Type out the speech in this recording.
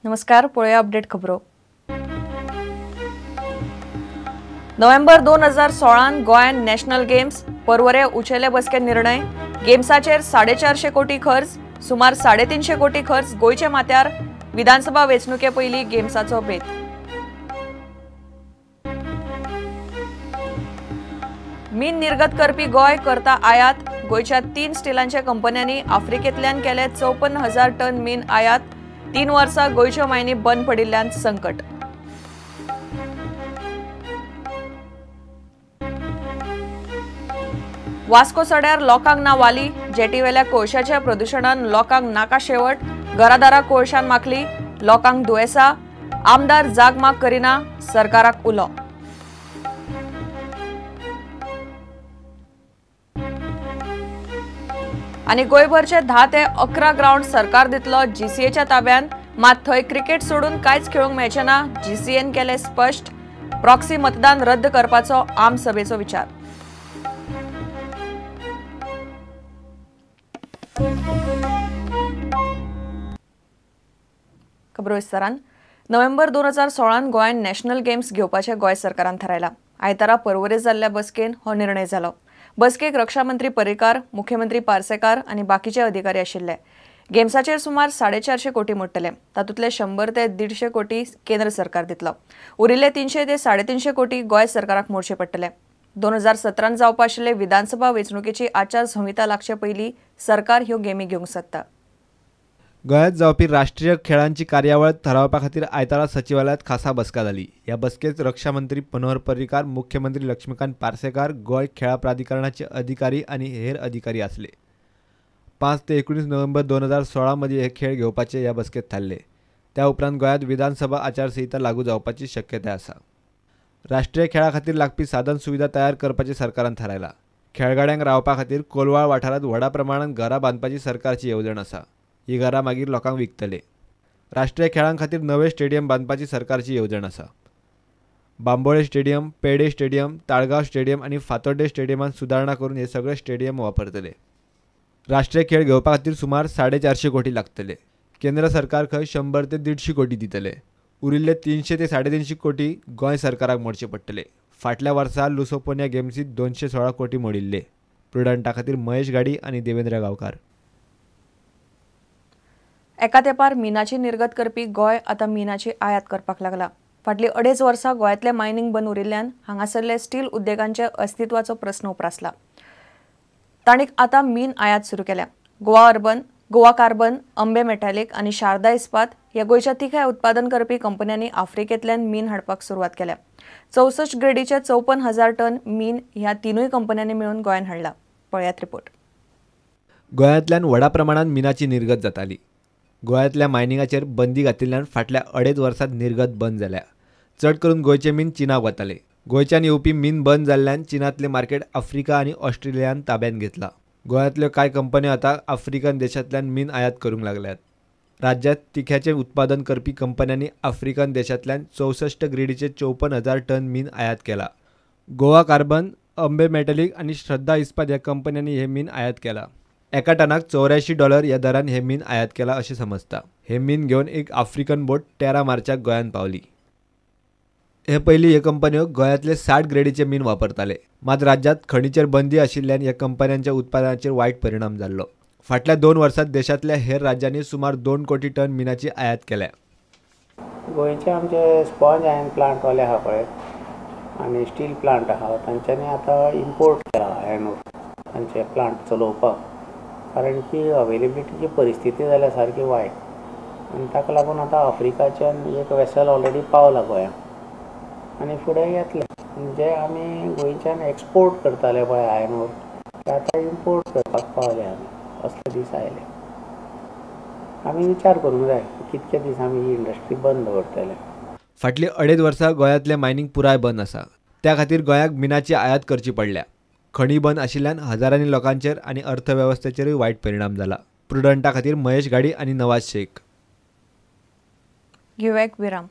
नमस्कार, पळोवया अपडेट खबरो. नोव्हेंबर 2016 गोंयांत नॅशनल गेम्स, पर्वरे उचेले बसके निर्णय. गेम्साचेर 450 कोटी खर्च, सुमार 350 कोटी खर्च गोंयच्या माथ्यार. विधानसभा वेंचणुके पयलीं गेम्साचो बेत. मीन निर्गत करपी गोंय करता आयात. गोंयच्या 3 स्टिलांच्या कंपन्यांनी आफ्रिकेंतल्यान केले 54,000 टन मीन आयात. 3 वर्सां गोंयच्यो मायनी बंद पडिल्ल्यान संकट. वास्को सड्यार लोकांक ना वाली, जेटीवेल्या कोळशाच्या प्रदुशणान लोकांक नाका शेवट. घरादारा कोळशान माखली, लोकांक दुयेंसा. आमदार जागमाग करिना, सरकाराक उलो. आनी गोंयभरचे 10 ते 11 ग्रावंड सरकार दितलो जीसीएच्या ताब्यान. मात थंय क्रिकेट सोडून कांयच खेळूंक मेळचें ना, जीसीएन केलें स्पश्ट. प्रॉक्सी मतदान रद्द करपाचो आम सभेचो विचार. खबरो विस्तारान. नोव्हेंबर 2016 गोंयांत नॅशनल गेम्स घेवपाचें गोंय सरकारान थारायलां. आयतारा पर्वरे जाल्ल्या बसकेन हो निर्णय जालो. बसकेक रक्षामंत्री पर्रीकार, मुख्यमंत्री पार्सेकार आनी बाकीचे अधिकारी आशिल्ले. गेम्साचेर सुमार 450 कोटी मोडटले. तातूंतले 100 ते 150 कोटी केंद्र सरकार दितलो. उरिल्ले 300 ते 350 कोटी गोंय सरकाराक मोडचे पडटले. 2017 जावपा आशिल्ले विधानसभा वेंचणुकेची आचारसंहिता लागचे पयलीं सरकार ह्यो गेमी घेवंक सोदता. गोंयांत जावपी राष्ट्रीय खेळांची कार्यावळ थारावपा खातीर आयतारा सचिवालयांत खासा बसका जाली. ह्या बसकेत रक्षा मंत्री मनोहर पर्रीकार, मुख्यमंत्री लक्ष्मीकांत पार्सेकार, गोंय खेळां प्राधिकरणाचे अधिकारी आनी हेर अधिकारी आसले. 5 ते 19 नोव्हेंबर 2016 मदीं हे खेळ घेवपाचे ह्या बसकेत थारले. त्या उपरांत गोंयांत विधानसभा आचारसंहिता लागू जावपाची शक्यताय आसा. राष्ट्रीय खेळा खातीर लागपी साधन सुविधा तयार करपाचें सरकारान थारायलां. खेळगड्यांक रावपा खातीर कोलवाळ वाठारांत व्हडा प्रमाणांत घरां बांदपाची सरकारची येवजण आसा. ही घरां मागीर लोकांक विकतले. राष्ट्रीय खेळां खातीर नवे स्टेडियम बांदपाची सरकारची येवजण आसा. Bambolim stadium, Pedem stadium, Taleigao stadium आनी फातोड्डे स्टेडियमांत सुदारणा करून हे सगळे स्टेडियम वापरतले. राष्ट्रीय खेळ घेवपा खातीर सुमार 450 कोटी लागतले. केंद्र सरकार खंय 100 ते 150 कोटी दितले. उरिल्ले 300 ते 350 कोटी गोंय सरकाराक मोडचे पडटले. फाटल्या वर्सा लुसोपोनिया गेम्सीत 216 कोटी मोडिल्ले. प्रुडंटा खातीर महेश घाडी आनी देवेंद्र गांवकार. एका तेंपार मिनाची निर्गत करपी गोंय आतां मिनाची आयात करपाक लागला. फाटलीं 2.5 वर्सां गोंयांतलें मायनिंग बंद उरिल्ल्यान हांगासरले स्टील उद्देगांच्या अस्तित्वाचो प्रस्न उप्रासला. तांणी आतां मीन आयात सुरू केल्या. Goa urban, Goa carbon, Ambe metallic आनी शारदा इस्पात ह्या गोंयच्या तिख्या उत्पादन करपी कंपन्यांनी आफ्रिकेंतल्यान मीन हाडपाक सुरवात केल्या. 64 ग्रेडीचे 54,000 टन मीन ह्या 3 कंपन्यांनी मेळून गोंयांत हाडला. पळयात रिपोर्ट. गोंयांतल्यान व्हडा प्रमाणात मिनाची निर्गत जाताली. गोंयांतल्या मायनिंगाचेर बंदी घातिल्ल्यान फाटल्या 2.5 वर्सांत निर्गत बंद जाल्या. चड करून गोंयचें मीन चीनाक वतालें. गोंयच्यान येवपी मीन बंद जाल्ल्यान चीनांतलें मार्केट आफ्रिका आनी ऑस्ट्रेलियान ताब्यांत घेतलां. गोंयांतल्यो कांय कंपन्यो आतां आफ्रिकन देशांतल्यान मीन आयात करूंक लागल्यात. राज्यांत तिख्याचें उत्पादन करपी कंपन्यांनी आफ्रिकन देशांतल्यान 64 ग्रेडीचे 54,000 टन मीन आयात केला. गोवा कार्बन, अंबे मेटॅलिक आनी श्रद्धा इस्पात ह्या कंपन्यांनी हें मीन आयात केलां. एका टनाक $84 ह्या दरान हें मीन आयात केलां अशें समजता. हें मीन घेवन एक आफ्रिकन बोट 13 मार्चाक गोंयांत पावली. हे पयलीं ह्यो कंपन्यो गोंयांतले 60 ग्रेडीचे मीन वापरताले. मात राज्यांत खणीचेर बंदी आशिल्ल्यान ह्या कंपन्यांच्या उत्पादनाचेर वायट परिणाम जाल्लो. फाटल्या 2 वर्सांत देशांतल्या हेर राज्यांनी सुमार 2 कोटी टन मिनाची आयात केल्या. गोंयचे आमचे स्पॉन्ज आयर्न प्लांटवाले आहा पळय आनी स्टील प्लांट आहा, तांच्यांनी आतां इम्पोर्ट केला आयर्न ओर तांचे प्लांट चलोवपाक, कारण की अवेलेबिलिटीची परिस्थिती जाल्या सारकी वायट आनी ताका लागून आतां आफ्रिकाच्यान एक वेसल ऑलरेडी पावला गोंयांत आनी फुडें येतलें. जे आमी गोंयच्यान एक्सपोर्ट करताले पळय आयर्न ओर, ते आतां इम्पोर्ट करपाक पावले आमी. असले दीस आयले. आमी विचार करूंक जाय कितके दीस आमी ही इंडस्ट्री बंद दवरतले. फाटलीं 2.5 वर्सां गोंयांतलें मायनिंग पुराय बंद आसा. त्या खातीर गोंयाक मिनाची आयात करची पडल्या. खणी बंद आशिल्ल्यान हजारांनी लोकांचेर आनी अर्थवेवस्थेचेरूय वायट परिणाम जाला. प्रुडंटा खातीर महेश घाडी आनी नवाज शेख. घेवया एक विराम.